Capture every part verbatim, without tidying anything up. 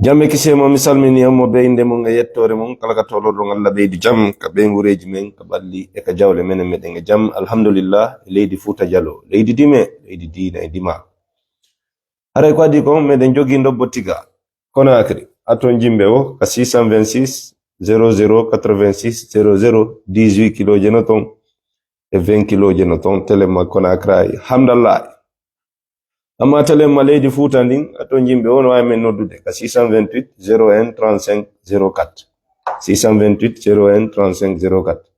Jam e kisee mo, mi salmini on mo be innde mum e yettoore mum, kala ka toolorɗon Alla ɓeydu jam ka ɓeynguureeji men, ka ɓalli e ka jawle men, meɗen e jam, alhamdulillah, e leydi Fuuta Jaloo, leydi dime, leydi diina e dimaagu. Haray ko adii kon, meɗen jogii ndobbo tiga Conakry, a ton jimɓe o ka six cent vingt-six zéro zéro quatre-vingt-six zéro zéro, dix-huit kilooje no ton e vingt kilooje no ton, telen ma Conakry, hamdallahi. Amma telen ma leydi Fuuta ndin, a ton jimɓe o no waawi men noddude ka six cent vingt-huit zéro un trente-cinq zéro quatre. Six cent vingt-huit zéro un trente-cinq zéro quatre.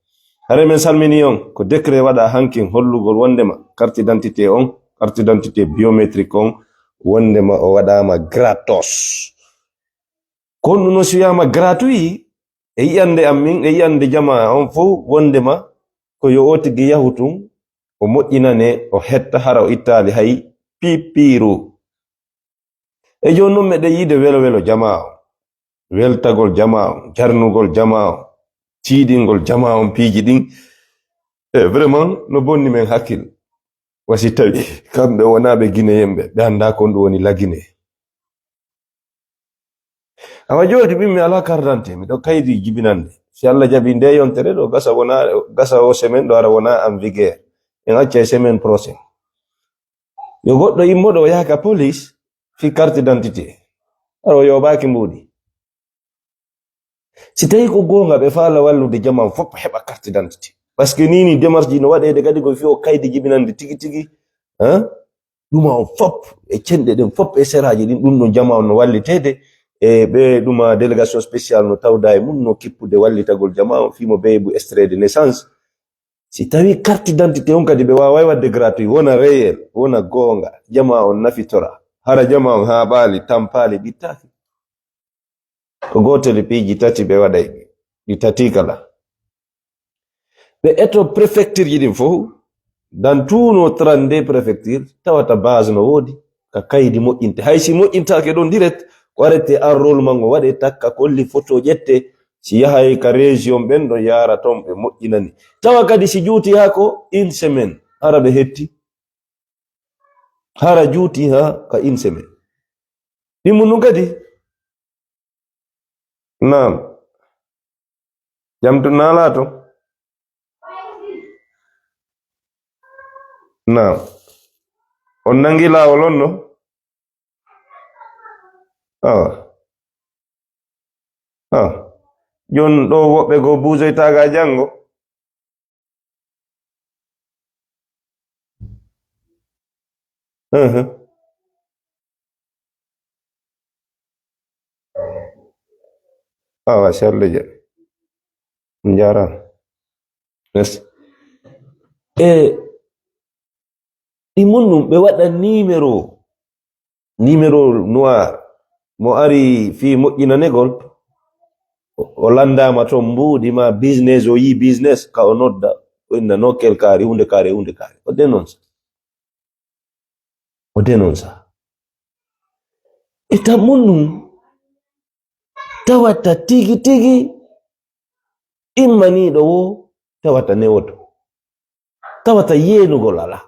Hare men salmini on, ko décret waɗa hankin hollugol wondema carte d'identité on, carte d'identité biométrique on, wondema o waɗaama gratos. Ko honɗum no si wiyaama gratuit, e yi'ande am min, e yi'ande jamaa on fow, wondema ko yo o tigi yahu tun, o moƴƴinane, o hetta hara o ittaali hay pipiiru. E jooni non meɗen yiide welo welo jamaa on, weltagol jamaa on, jarnugol jamaa on, tiiɗingol jamaa on piiji ɗin. E vraiment no bonni men hakkil. Wa si tawi kamɓe wonaa ɓe Gineyen ɓe, ɓe anndaa ko ɗum woni la Guinée. Awa jooni min mi alaa carte d'identité, miɗo kaydi jibinande. Si Alla jaɓi nde yontere ɗo gasa wona, gasa o semaine ɗo ara wona en vigueur. En acca e semaine prochaine. Yo goɗɗo immo ɗo yaha ka police fi carte d'identité. Ara o yoobaaki mbuuɗi. Si tawi ko goonga ɓe faala wallude jamaa on fof heɓa carte d'identité. Parce que ni ni démarche ji no waɗeede kadi ko fiyo kaydi jibinande tigi tigi. Hein? Ɗuma on fop e cenɗe ɗen fop e seraaji ɗin, ɗum ɗon jamaa on no walliteede. E ɓe ɗuma délégation spéciale no tawda e mum no kippude wallitagol jamaa on fii mo beebu extrait de naissance. Si tawi carte d'identité on kadi ɓe waaway waɗde gratuit, wona réel, wona goonga, jamaa on nafitora. Hara jamaa on haaɓaali, tampaali, ɓittaaki. Ko gootel e piiji tati ɓe waɗay ɗi, ɗi tati kala. Ɓe eto préfecture ji ɗin fof, dans tous nos trente-deux préfectures, tawata base no woodi, ka kaydi moƴƴinte. Hay si moƴƴintaake ɗon direct, ko arete enrôlement ngo waɗe takka kolli photo ƴette, si yahay ka région ɓen ɗon yaara ton ɓe moƴƴinani. Tawa kadi si juuti haa ko une semaine, hara ɓe hetti. Hara juuti haa ka une semaine. Ɗin mun ɗum kadi, Naam. Jam to naalaa to? Naam. On nangi laawol on no? Awa. Awa. Jon ɗo woɓɓe goo buusoytaaga janngo. Mhm. Awa, sella je. Njaaraama. Merci. E ɗi mun ɗum, ɓe waɗa numéro, numéro noir, mo ari fii moƴƴinanegol, o, o lanndaama toon mbuuɗi ma business, o yii business, ka o nodda, o inna nokkel kaari, huunde kaari, huunde kaari. O de noon sa. O de noon sa. E tan mun ɗum, tawata tigi tigi immaniiɗo wo, tawata newoto. Tawata yeenugol alaa.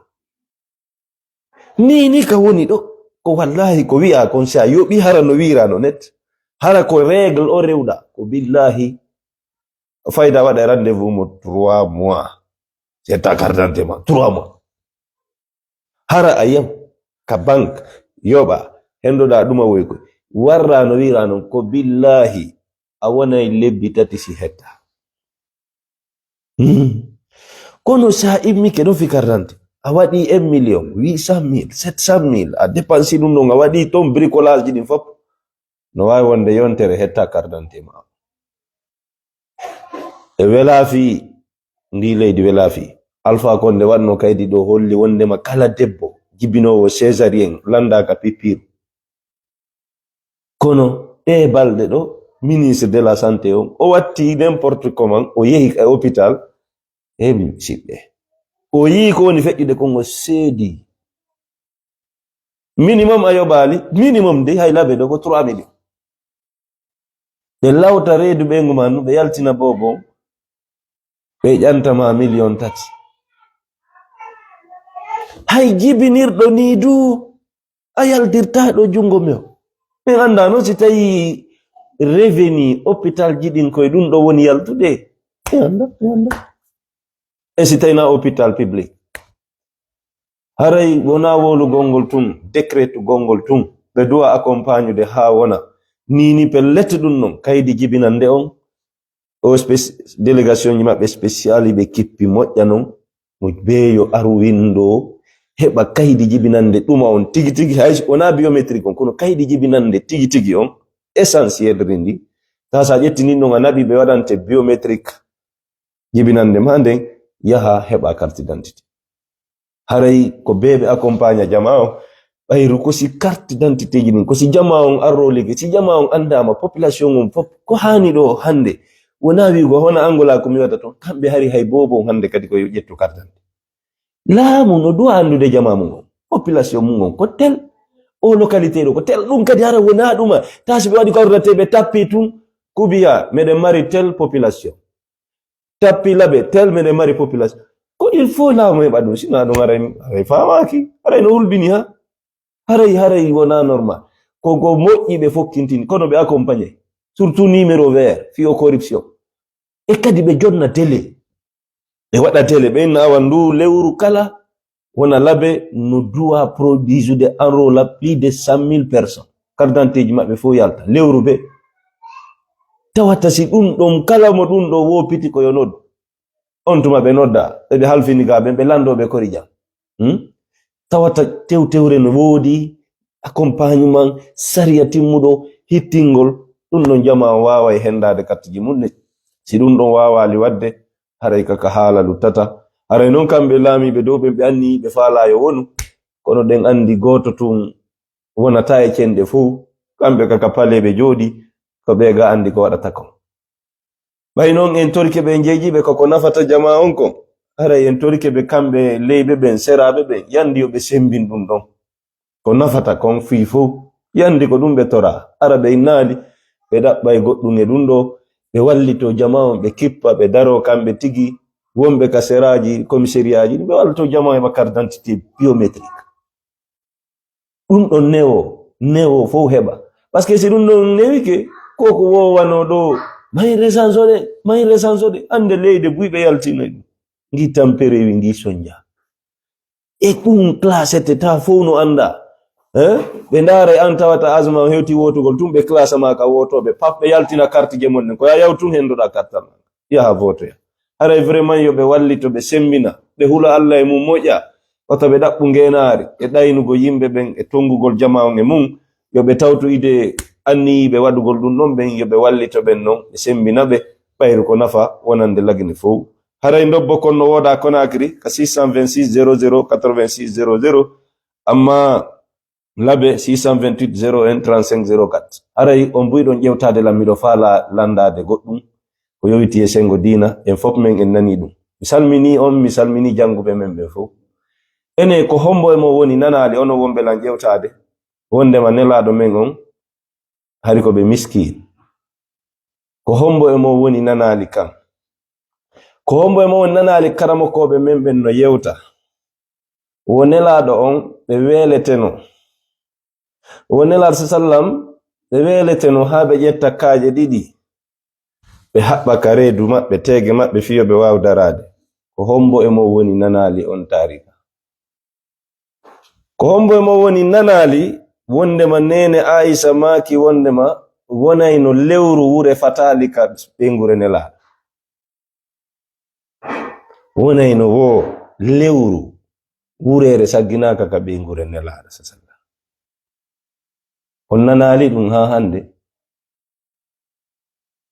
Ni, ni ka woni ɗo, ko wallahi ko wi'a kon, si a yoɓi hara no wi'irano net, hara ko règle o rewɗa, ko billahi fayda waɗa rendez-vous mo trois mois. C'est ta carte d'identité ma, trois mois. Hara a yam ka banque, yoɓa, hendoɗa ɗuma woy koy. Warra no wi'irano ko billahi a wonay lebbi tati si hetta. Hmm. Kono sa immike ɗo fi carte d'identité, a waɗi un million huit cent mille, sept cent mille, a dépense ɗum ɗon, a waɗi ton bricolage ji ɗin fof. No waawi wonde yontere hetta carte d'identité ma. E welaa fii, ndii leydi welaa fii. Alpha Condé waɗno kaydi ɗo holli wondema kala debbo jibinoowo césarienne landaaka pipiiru. Kono ɗee balɗe ɗo, ministre de la santé on, o watti n'importe comment, o yehi e hôpital, e siɓɓe. O yii ko woni feƴƴude kon, o seedi. Minimum a yoɓaali, minimum de hay labe ɗo ko trois millions. Ɓe lawta reedu ɓeyngu ma ndu, ɓe yaltina boobo on, ɓe ƴanta ma miliyon tati. Hay jibinirɗo nii du, a yaltirtaa ɗo junngo men. Min anndaa non si tawii revenu hôpital ji ɗin koye ɗum ɗo woni yaltude. Mi anndaa, mi anndaa. E si tawii na hôpital public? Haray wonaa wowlugol ngol tun, décret gol ngol tun. Ɓe duwa accompagnude haa wona. Nii ni pellet ɗum non, kaydi jibinannde on, o spéci-, délégation ji maɓɓe spécial ɓe kippi moƴƴa non, mo bee yo aru winndoo, heɓa kaydi jibinannde ɗuma on tigi tigi, hay si wonaa biométrique on, kono kaydi jibinannde tigi tigi on, essentiel rindi. Taa sa ƴetti nin non a naɓi ɓe waɗante biométrique jibinannde ma nden, yaha heɓa carte d'identité. Haray ko bee ɓe accompagna jamaa on, ɓayru ko si carte d'identité ji ɗin, ko si jamaa on arroo liggey, si jamaa on anndaama, population on fof, ko haani ɗo hannde, wonaa wi'ugo hono Angola ko mi waɗata ton, kamɓe hari hay boobo on hannde kadi ko yo ƴettu carte d'identité. Laamu no duwa anndude jamaa mum on, population mum on ko tel, o localité ɗo ko tel, ɗum kadi hara wonaa ɗuma, taa si ɓe waɗi ko arrata ɓe tappi tun, kubiya, meɗen mari tel population. Tappi labe, tel meɗen mari population. Ko il faut laamu heɓa ɗum, sinon ɗum haray, haray faamaaki, haray no hulɓini ha. Haray, haray wonaa normal. Ko, ko moƴƴi ɓe fokkintini, kono ɓe accompagné. Surtout numéro vert, fii o corruption. E kadi ɓe jonna délai. Ɓe waɗa délai, ɓe inna awa ndu lewru kala, wona labe no duwa produisude enrola plus de cent mille personnes. Carte d'identité ji maɓɓe fof yalta, lewru be. Tawata si ɗum ɗon, kala mo ɗum ɗo woopiti ko yo noddu. On tuma ɓe nodda, ɓe ɓe halfini ga ɓen, ɓe lanndoo ɓe kori jam. Hmm? Tawata tewtewre no woodi, accompagnement, sariya timmuɗo, hittingol, ɗum ɗon jamaa on waaway henndaade kartiji mum ɗin. Si ɗum ɗon waawaali waɗde, haray ka, ka haala luttata. Haray non kamɓe laamiiɓe dow ɓen ɓe anni ɓe faalaa yo wonu, kono ɗen anndi gooto tun wonataa e cenɗe fow, kamɓe ka, ka palee ɓe jooɗi, ko ɓe ga anndi ko waɗata kon. Ɓay non en torike ɓe, en jeeji ɓe ko, ko nafata jamaa on kon, haray en torike ɓe kamɓe leyɓe ɓen, seraaɓe ɓen, yandi yo ɓe sembin ɗum ɗon. Ko nafata kon fii fow, yandi ko ɗum ɓe toraa. Ara ɓe innaali, ɓe ɗaɓɓay goɗɗum e ɗum ɗo, ɓe wallitoo jamaa on, ɓe kippa, ɓe daroo kamɓe tigi, wonɓe ka seraaji, komiseriyaaji, ɓe wallitoo jamaa on heɓa carte d'identité biométrique. Ɗum ɗon newo, newo fow heɓa. Parce que si ɗum ɗon newike, ko ko woowano ɗo, may resanso de, may resanso de, annde leyde buy ɓe yaltina ɗum. Ngi tamperewi, ngi sonja. E ɗum clasete ta fow no annda. Eh? Ɓe ndaara e an tawata asma hewti wotugol, tun ɓe classa ma ka wotoɓe, pap ɓe yaltina carte je mon ɗen. Ko ya yaw tun hendoɗa carte ma. Yaha votoya. Haray vraiment yo ɓe wallito, ɓe sembina, ɓe hula Allah e mum moƴƴa. Wata ɓe ɗaɓɓu ngeenaari e ɗaynugol yimɓe ɓen e tongugol jamaa on e mum. Yo ɓe tawtu ide anniyiiɓe waɗugol ɗum ɗon ɓen, yo ɓe wallito ɓen non, ɓe sembina ɓe, ɓayru ko nafa wonande Lagine fow. Haray ndobbo kon no wooda Conakry ka six cent vingt-six zéro zéro quatre-vingt-six zéro zéro, amma Labe six cent vingt-huit zéro un trente-cinq zéro quatre. Haray on buy ɗon ƴewtaade lan, miɗo faalaa lanndaade goɗɗum ko yowiti e senngo diina, en fof men en nanii ɗum. Mi salminii on, mi salminii jannguɓe men ɓen fof. Ene, ko hombo e mon woni nanaali onon wonɓe lan ƴewtaade wonndema nelaaɗo men on hari ko ɓe miskiin? Ko hombo e mon woni nanaali kan? Ko hombo e mon woni nanaali karamokooɓe men ɓen no yewta? Wo nelaaɗo on ɓe weeleteno. Wo nelaaɗo sa sallam ɓe weeleteno haa ɓe ƴetta kaaƴe ɗiɗi. Ɓe haɓɓa ka reedu maɓɓe, teege maɓɓe, fii yo ɓe waaw daraade. Ko hombo e mon woni nanaali on taarika? Ko hombo e mon woni nanaali wonndema neene Aisha maaki wonndema wonayno lewru wure fataali ka ɓeynguure Nelaaɗo. Wonayno wo lewru wureere sagginaaka ka ɓeynguure Nelaaɗo, sa sallam. On nanaali ɗum haa hannde?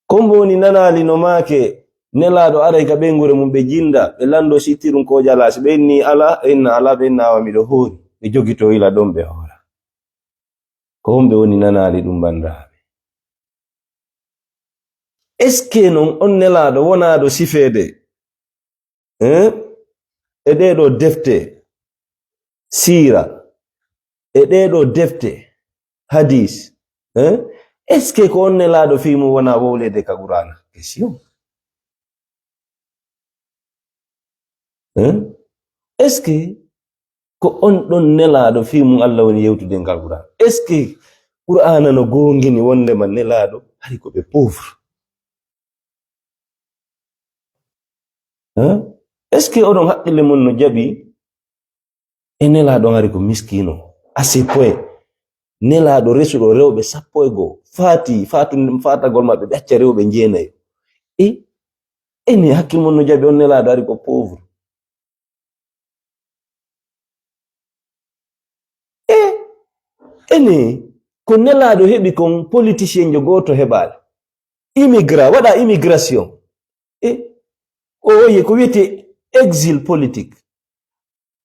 Ko mbo woni nanaali no maake Nelaaɗo aray ka ɓeynguure mum, ɓe jinda, ɓe lanndoo sittirum ko jalaasi, ɓe inni alaa, ɓe inna alaa, ɓe inna awa miɗo hoori, ɓe jogitoo ila ɗon ɓe hoora. Ko homɓe woni nanaali ɗum, banndiraaɓe? Est-ce que non on Nelaaɗo wonaaɗo sifeede, hein, e ɗee ɗoo defte siira, e ɗee ɗoo defte hadis, hein? Est-ce que ko on Nelaaɗo fii mum wonaa wowleede ka Qur'aana? Question. Hein? Est-ce que ko on ɗon Nelaaɗo fii mum Alla woni yewtude ngal Qur'aana? Est-ce que Qur'aana no goongini wondema Nelaaɗo hari ko ɓe pauvre? Hein? Est-ce que oɗon haqqille mon no jaɓi e Nelaaɗo on hari ko miskiino? À ce point, Nelaaɗo resuɗo rewɓe sappo e go'o, faati, faatu-, faatagol maɓɓe, ɓe acca rewɓe jeenayo. E, ene hakkil mon no jaɓi on Nelaaɗo hari ko pauvre? E, ene, ko Nelaaɗo heɓi kon, politicien jo gooto heɓaali. Immigra, waɗa immigration. E, o oye ko wiyetee exil politique.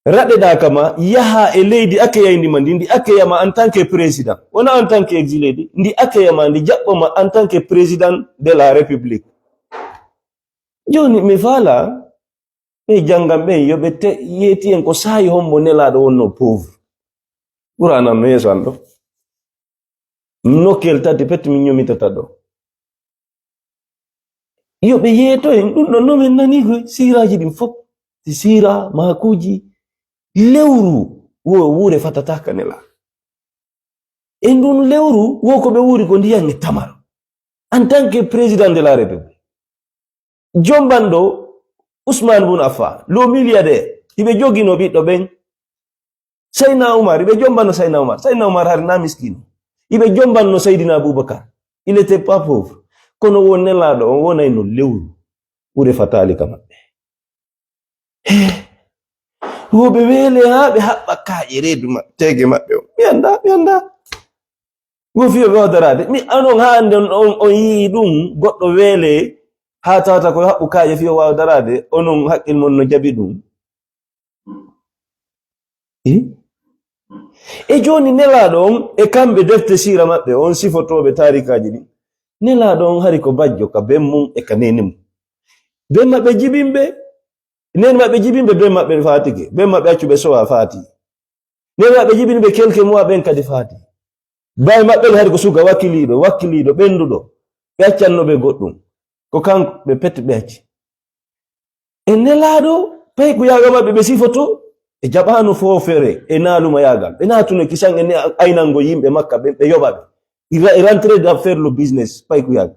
Raɗeɗaa kama, yaha e leydi akeyayndi ma ndi, ndi akeya ma en tant que président. Wona en tant que exilé di, ndi akeya ma ndi, jaɓɓo ma en tant que président de la République. Jooni, mi faala, ɓe janngan ɓen, yo ɓe te-, yeeti en ko saa'i hombo Nelaaɗo wonno pauvre. Qur'aana no yeeso an ɗo. Nokkel tati pet min ñomitata ɗo. Yo ɓe yeeto en, ɗum ɗon no men nani koy, siiraaji ɗin fof. Si siira, maakuuji, lewru wo wuure fatata ka Nelaaɗo. E ndun lewru, wo ko ɓe wuuri ko ndiyan e tamaro. En tant que président de la République, jombanɗo Ousmane Boun Affan, le milliardaire, hiɓe joginoo ɓiɗɗo ɓen. Sayna Umar, hiɓe jombanno Sayna Umar. Sayna Umar hari na miskino. Hiɓe jombanno Seydina Abubakar. Il était pas pauvre. Kono wo Nelaaɗo on wonayno lewru. Ɓure fataali ka maɓɓe. He, wo ɓe weele haa ɓe haɓɓa kaaƴe reedu maɓɓe, teege maɓɓe on. Mi anndaa, mi anndaa. Wo fiyo ɓe waawdaraade. Mi anon haa hannde on, on, on yi'i ɗum, goɗɗo weele haa tawata ko haɓɓu kaaƴe fiyo waawdaraade, onon haqqil mon no jaɓi ɗum. E? E jooni Nelaaɗo on e kamɓe defte siira maɓɓe on sifotooɓe taarikaaji ɗin. Nelaaɗo on hari ko bajjo ka ben mum e ka neene mum. Ben maɓɓe jibinɓe, neen maɓɓe jibinɓe, ben maɓɓe faatike, ben maɓɓe accuɓe sowa faati. Neen maɓɓe jibinɓe kelke mu'a ɓen kadi faati. Baay maɓɓe hari ko suka wakkiliiɗo, wakkiliiɗo, ɓennduɗo. Ɓe accanno ɓe goɗɗum. Ko kanko ɓe pet ɓe acci. E Nelaaɗo, paykuyaagal maɓɓe ɓe sifoto, ɓe jaɓaano foofere e naalumayaagal. Ɓe naatuno kisan e ne-, aynango yimɓe Makka, ɓe, ɓe yoɓa ɓe. Il ra-, il rentrait dans faire le business, paykuyaagal.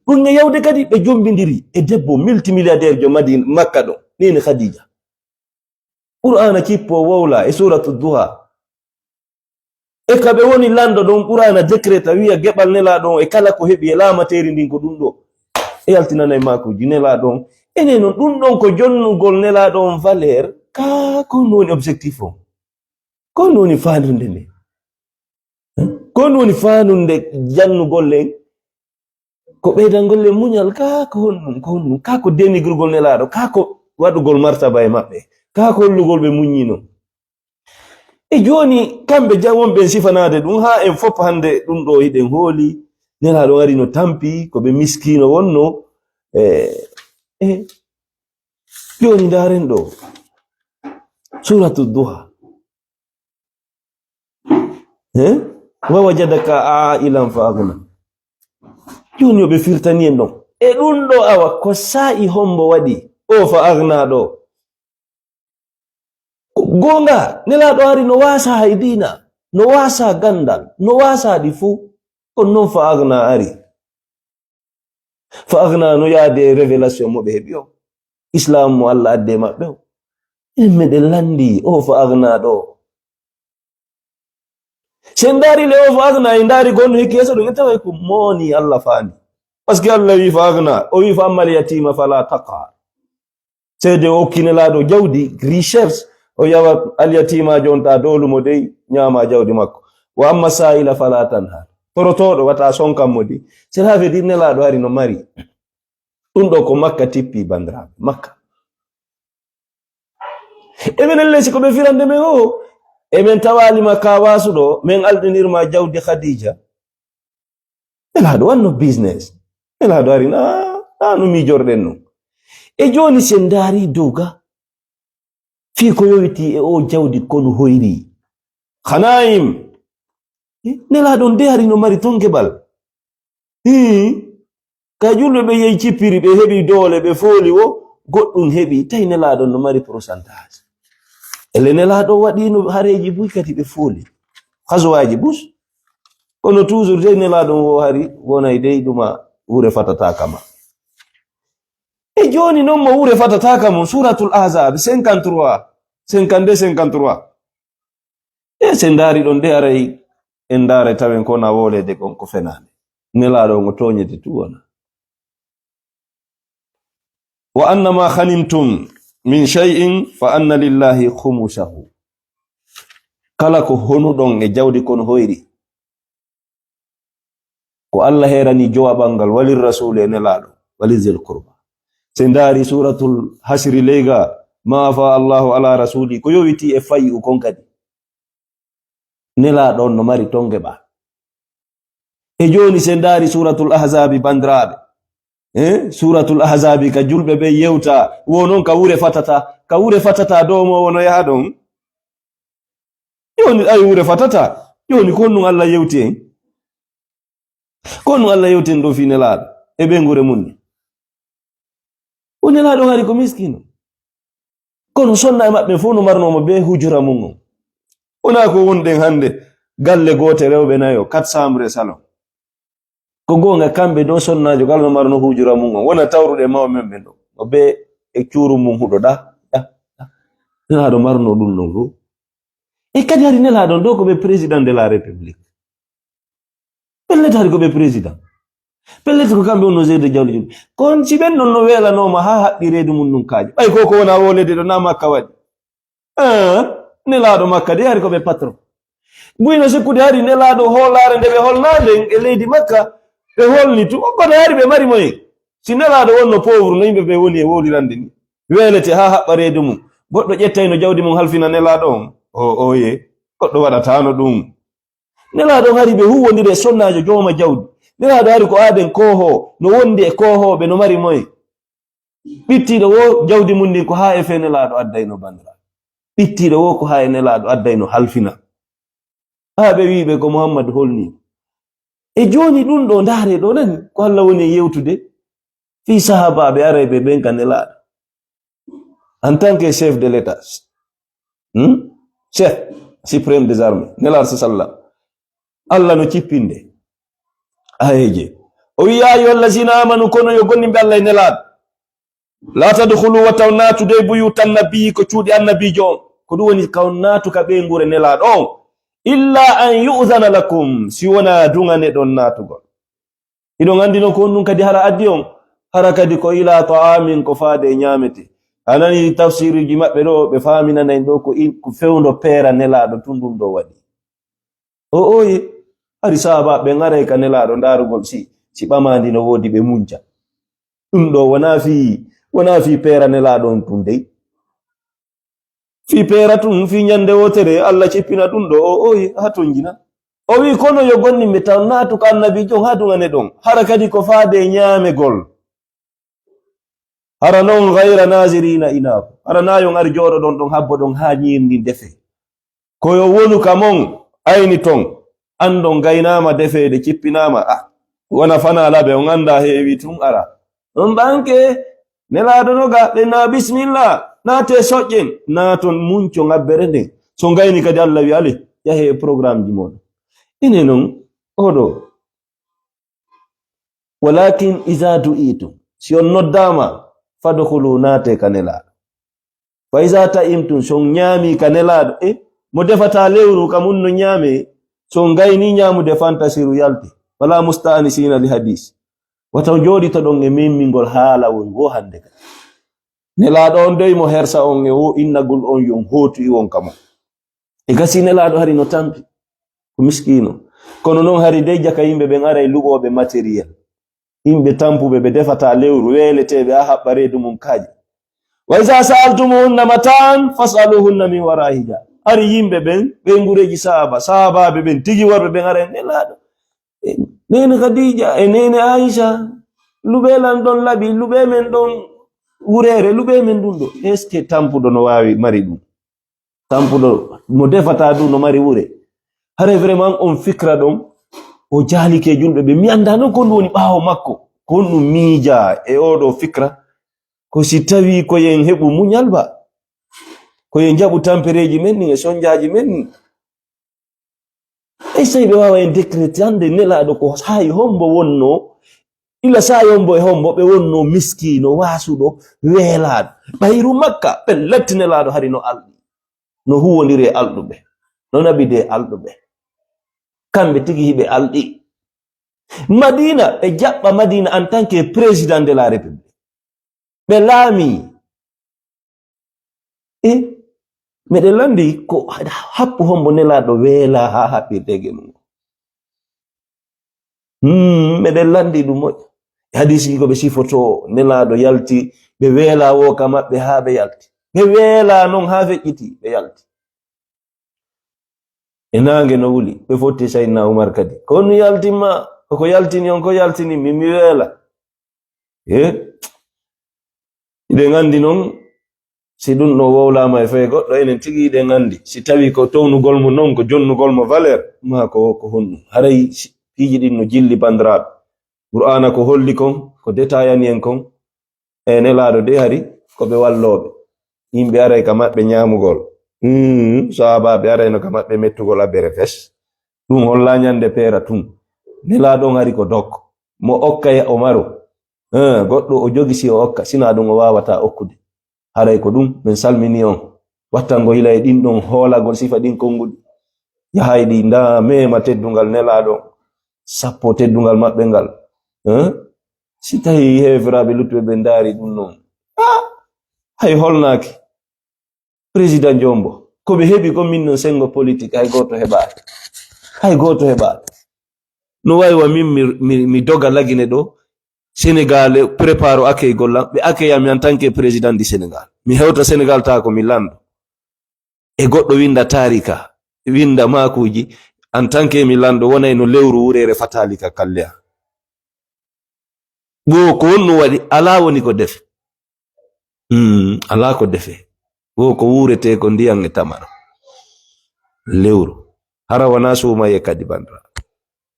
Ɗum e yawde kadi, ɓe jombindiri e debbo multimilliardaire jo Madina, Makka ɗo, neene Khadija. Qur'aana kippo wowla e Suuratu Duha. E ka ɓe woni lanndo ɗon, Qur'aana décréta wi'a geɓal Nelaaɗo on e kala ko heɓi e laamateeri ndin ko ɗum ɗo. E yaltinanay maakuuji Nelaaɗo on. Enen non ɗum ɗon ko jonnugol Nelaaɗo on valeur, kaa ko honɗum woni objectif on? Ko honɗum woni faandude nde? Ko honɗum woni faandude jannugol en? Ko ɓeydangol en muñal, kaa ko honɗum, ko honɗum, kaa ko denigrugol Nelaaɗo, kaa ko waɗugol martaba e maɓɓe, kaa ko hollugol ɓe muññino. E jooni, kamɓe ja-, wonɓe en sifanaade ɗum, haa en fof hannde ɗum ɗo hiɗen hooli, Nelaaɗo ari no tampi, ko ɓe miskiino wonno. E, e, jooni ndaaren ɗo, Suuratu Duha. Eh? "Wa wajadaka a'ilan fa aghna." Jooni yo ɓe firtani en ɗon. E ɗum ɗo awa ko saa'i hombo waɗi o fa aghna ɗo? Ko goonga, Nelaaɗo ari no waasaa hay diina, no waasaa ganndal, no waasaa ɗi fuu. Kono non fa aghna ari. Fa aghna no yaade e révélation mo ɓe heɓi o. Islam mo Allah addi e maɓɓe o. Enen meɗen lanndi o fa aghna ɗo. Si en ndaari le o fa agna, en ndaari gonɗo hikki yeeso ɗum, en taway ko mooni Allah faani. Parce que Allah wi fa agna, o wi fa ammal yatiima fala taqhar. Seede o okki Nelaaɗo jawdi, richesse, o yawa alyatiimaajo on, ta doolu mo dey, ñaama jawdi makko. Wa amma sa'ila fala tanhar. Torotooɗo, wata sonkan mo dey. Cela veut dire Nelaaɗo hari no mari. Ɗum ɗo ko Makka tippi, bandiraaɓe. Makka. E menen lesi ko ɓe firande men o. E men tawaali ma ka waasuɗo, men alɗinirma jawdi Khadija. Nelaaɗo wanno business. Nelaaɗo ari na, na no miijorɗen non. E jooni si en ndaari dow ga, fii ko yowiti e o jawdi konu hoyri. Khanaim. Eh, Nelaaɗo on de hari no mari ton geɓal. Hii. Ka julɓe ɓe yehi cippiri, ɓe heɓi doole, ɓe fooli wo, goɗɗum heɓi, tawi Nelaaɗo on no mari pourcentage. Ele Nelaaɗo waɗi no hareeji buy kadi ɓe fooli. Xasuwaaji bus. Kono toujours dey Nelaaɗo on wo hari wonay dey ɗuma wure fatata kama. E jooni non mo wure fatata kama, Suuratul Ahzab cinquante-trois, cinquante-deux, cinquante-trois. E si en ndaari ɗon de aray, en ndaaray tawen ko na wooleede kon ko fenaande. Nelaaɗo on o tooñete tu wona. Wa anna ma ghanimtum min shay'in fa anna lillahi khumusahu. Kala ko honuɗon e jawdi kon hoyri, ko Allah heerani jowaɓal ngal, walil rasuli e Nelaaɗo, wali zil qurba. Si en ndaari Suuratul Hasri leyga, ma afa Allahu ala rasuli, ko yowiti e fayi'u kon kadi. Nelaaɗo on no mari ton geɓal. E jooni si en ndaari Suuratul Ahzaabi, bandiraaɓe. Eh? Suuratul Ahzaabi ka julɓe ɓe yewta, wo non ka wure fatata, ka wure fatata dow mo wono yaha ɗon. Jooni ay wure fatata, jooni ko honɗum Allah yewti en? Ko honɗum Allah yewti en ɗo fii Nelaaɗo e ɓeynguure mun ni? O Nelaaɗo hari ko miskino. Kono sonna e maɓɓe fof no marnoo mo bee hujura mun on. Wonaa ko wonɗen hannde, galle goote rewɓe nayo, quatre chambres e salon. Ko goonga, kamɓe ɗoo sonnaajo kala no marnoo hujura mun on. Wona tawruɗe mawɓe men ɓen ɗoo. Mo bee e cuuru mun huɗo ɗa, ɗa, ɗa. Nelaaɗo marnoo ɗum ɗon fof. E kadi hari Nelaaɗo on ɗoo ko ɓe président de la République. Pellet hari ko ɓe président. Pellet ko kamɓe wonno seede jawle julɓe. Kono si ɓen ɗon no weelanooma haa haɓɓi reedu mun ɗum kaaƴe. Ɓay ko ko wona wooleede ɗo na Makka waɗi. Ah, Nelaaɗo Makka de hari ko ɓe patron. Buy no sikkude hari Nelaaɗo hoolaare nde ɓe holnaa nden e leydi Makka, ɓe holni tu, kono hari ɓe mari moyen. Si Nelaaɗo wonno pauvre no yimɓe ɓe woni e wowlirande ni, weelete haa haɓɓa reedu mum. Goɗɗo ƴettayno jawdi mum halfina Nelaaɗo on. O, oye, goɗɗo waɗataano ɗum. Nelaaɗo on hari ɓe huuwondiri e sonnaajo jooma jawdi. Nelaaɗo hari ko aaden koohoo, no wondi e koohooɓe, no mari moyen. Ɓittiiɗo wo jawdi mum ndin ko haa e fee Nelaaɗo addayno, bandiraaɓe. Ɓittiiɗo wo ko haa e Nelaaɗo addayno halfina. Haa ɓe wi'i ɓe ko Muhammadu holni. E jooni ɗum ɗo, ndaaree ɗo nani ko Allah woni e yewtude fii sahaabaaɓe arayɓe ɓen ka Nelaaɗo. En tant que chef de l'État, hmm? Chef suprême des armées, Nelaaɗo sallam. Allah no cippinde ayeeje. O wi'i, "Yaa ayyuhal lazina aamanu, kono yo gomɗinɓe Allah e Nelaaɗo. Laa tadkhulu, wata on naatu dey buyuutan nabiyyi, ko cuuɗi annabiijo on." Ko ɗum woni ka on naatu ka ɓeynguure Nelaaɗo on. "Illa an yu'zana lakum, si wonaa duŋaneɗon naatugol." Hiɗon anndi non ko honɗum kadi hara addi on? Hara kadi ko ila ta'amin, ko faade e ñaamete. A nani tafsiruuji maɓɓe ɗo, ɓe faaminanay ɗo ko in-, ko fewndo peera Nelaaɗo tun ɗum ɗo waɗi. O oye, hari sahaabaaɓe ɓen aray ka Nelaaɗo ndaarugol si, si ɓamaandi no woodi ɓe munca. Ɗum ɗo wonaa fii, wonaa fii peera Nelaaɗo on tun dey. Fii peera tun, fii ñande wootere, Allah cippina ɗum ɗo, o oye, haa tonjina. O wi'i, kono yo gomɗinɓe taw naatu ka annabiijo on haa duŋaneɗon. Hara kadi ko faade e ñaamegol. Hara non, ghayra naaziriina inaahu. Hara naa yo on ar jooɗoɗon ɗon, habboɗon haa ñiiri ndin defee. Ko yo wonu ka mon, ayni ton. Anndon gaynaama defeede, cippinaama. Ah, wona fanaa labe, on anndaa heewi tun ara. On ɓanke, Nelaaɗo no ga, ɓe naa bismillah, naatee soƴƴen, naaton munco ngabbere nden. So ngayni kadi Allah wi, "Ale, yahee e programmeji mon." Ine non, oɗo. "Walakin iza du'itum, si on noddaama, fadkhulu, naatee ka Nelaaɗo. Fa iza ta'imtum, si on ñaami ka Nelaaɗo, e mo defata lewru ka mun no ñaame, So on gaynii ñaamude, fantasiru, yalti. Wala musta'anisiina li hadiis. Wata on jooɗitoɗon e memmingol haalawol woo hannde kadi. Nelaaɗo on dey mo hersa on e woo innagol on yo on hootu iwon ka mo. E gasi Nelaaɗo hari no tampi. Ko miskiino. Kono non hari dey jaka yimɓe ɓen aray luɓooɓe matériel. Yimɓe tampuɓe ɓe defata lewru, weeleteeɓe haa haɓɓa reedu mum kaaƴe. Wa iza sa'altumuhunna mata'an fas'aluhunna min wara'i hijab. Hari yimɓe ɓen, ɓeynguureeji sahaaba, sahaabaaɓe ɓen, tigi worɓe ɓen aray Nelaaɗo. E, Neene Khadija, e Neene Aisha, luɓee lan ɗon laɓi, luɓee men ɗon wureere, luɓee men ɗum ɗo. Est-ce que tampuɗo no waawi mari ɗum? Tampuɗo mo defata du no mari wure. Hare vraiment on fikra ɗon, o jaalike julɓe ɓe. Mi annda non ko ɗum woni ɓaawo makko. Ko ɗum miija e oo ɗoo fikra. Ko si tawi ko yen heɓu muñal ba. Ko yen jaɓu tampereeji men ɗin e sonjaaji men ɗin. Ey, so tawi ɓe waawa en décrétande Nelaaɗo ko saa'i hombo wonnoo, ila saa'i hombo e hombo ɓe wonnoo miskiino, waasuɗo, weelaaɗo. Ɓayru Makka, ɓe latti Nelaaɗo hari no alɗi. No huwondiri e alɗuɓe. No nabidi e alɗuɓe. Kamɓe tigi hiɓe alɗi. Madiina, ɓe jaɓɓa Madiina en tant que président de la République. Ɓe laamii. E, meɗen lanndi ko happu hombo Nelaaɗo weelaa haa haɓɓirde e gemu ngon. Hmm, meɗen lanndi ɗum moƴƴa. E hadiisiji ko ɓe sifotoo, Nelaaɗo yalti, ɓe weelaa woo ka maɓɓe haa ɓe yalti. Ɓe weelaa non haa feƴƴiti, ɓe yalti. E naange no wuli, ɓe fotti Sayyidina Umar kadi. Ko honɗum yaltin ma? Ko ko yaltini on, ko yaltini mi, mi weela. E? Hiɗen anndi non, si ɗum ɗo wowlaama e fee goɗɗo, enen tigi hiɗen anndi. Si tawii ko townugol mo non, ko jonnugol mo valeur, maa ko, ko honɗum? Haray si, piiji ɗin no jilli, banndiraaɓe. Qur'aana ko holli kon, ko detayani en kon, e Nelaaɗo de hari, ko ɓe wallooɓe. Yimɓe aray ka maɓɓe ñaamugol. Mm, sahaabaaɓe arayno ka maɓɓe mettugol abbere fes. Ɗum hollaa ñande peera tun. Nelaaɗo on hari ko dokko. Mo okka ya o maro. Eh, goɗɗo o jogi si o okka, sinaa ɗum o waawataa okkude. Haray ko ɗum, men salmini on. Wattango hila e ɗin ɗon hoolagol sifa ɗin konguɗi. Yahay ɗi ndaa meema teddungal Nelaaɗo on. Sappo teddungal maɓɓe ngal. Eh? Si tawi heeferaaɓe luttuɓe ɓe ndaari ɗum non. Ah! Hay holnaaki. Président Jombo, ko ɓe heɓi ko min non sengo politique, hay gooto heɓaali. Hay gooto heɓaali. No wawi wa min mi, mi, mi doga lagine ɗo, Sénégal e prépare o accueil gollam, ɓe accueil mi en tant que président du Sénégal. Mi hewta Sénégal ta ko mi lando. E goɗɗo winda taarika, winda maakuuji, en tant que mi lanɗo, wonay no lewru wureere fataali ka kalleya. Wo ko honɗum waɗi? Alaa woni ko defe. Hmm, alaa ko defe. Wo ko wuuretee ko ndiyan e tamaro. Lewru. Hara wanaa suumayee kadi, bandira.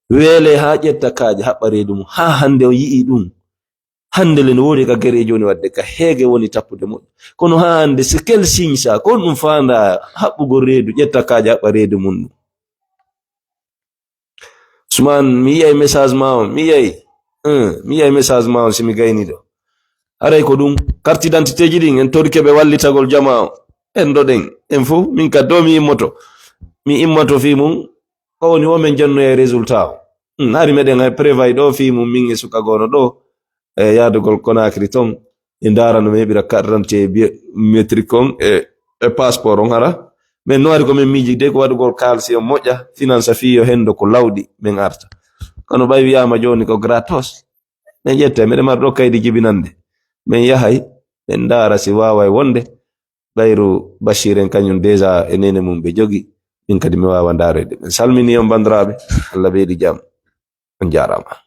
Weelee haa ƴetta kaaƴe, haɓɓa reedu mum. Haa hannde o yi'ii ɗum. Hannde le no woodi ka gere jooni wadde ka heege woni tappude moƴƴo. Kono haa hannde, c'est quel signe ça? Ko honɗum faandaa haɓɓugol reedu, ƴetta kaaƴe haɓɓa reedu mum ɗum? Usman, mi yi'ay message maa on, mi yi'ay. Hum, mi yi'ay message maa on si mi gaynii ɗo. Haray ko ɗum, carte d'identité ji ɗin, en torike ɓe wallitagol jamaa on. En ɗo ɗen, en fof, min ka ɗo mi immoto. Mi immoto fii mum, ko woni wo men jonnoye résultat o. Hum, hari meɗen hay prévay ɗo fii mum, min e suka goono ɗo. E yaadugol Conakry ton, e ndaara no mi heɓira carte d'identité biométrique on e, e passeport on hara. Men no ari ko men miijide ko waɗugol kaalisi on moƴƴa, finance fii yo hendo ko lawɗi, men arta. Kono ɓay wiyaama jooni ko gratos, men ƴetta, meɗen mari ɗo kaydi jibinande. Men yahay, men ndaara si waaway wonde, ɓayru Bashir en kañum déjà e nene mum ɓe jogi, min kadi mi waawa ndaaroyde. Men salmini on, banndiraaɓe, Allah ɓeydu jam. On jaaraama.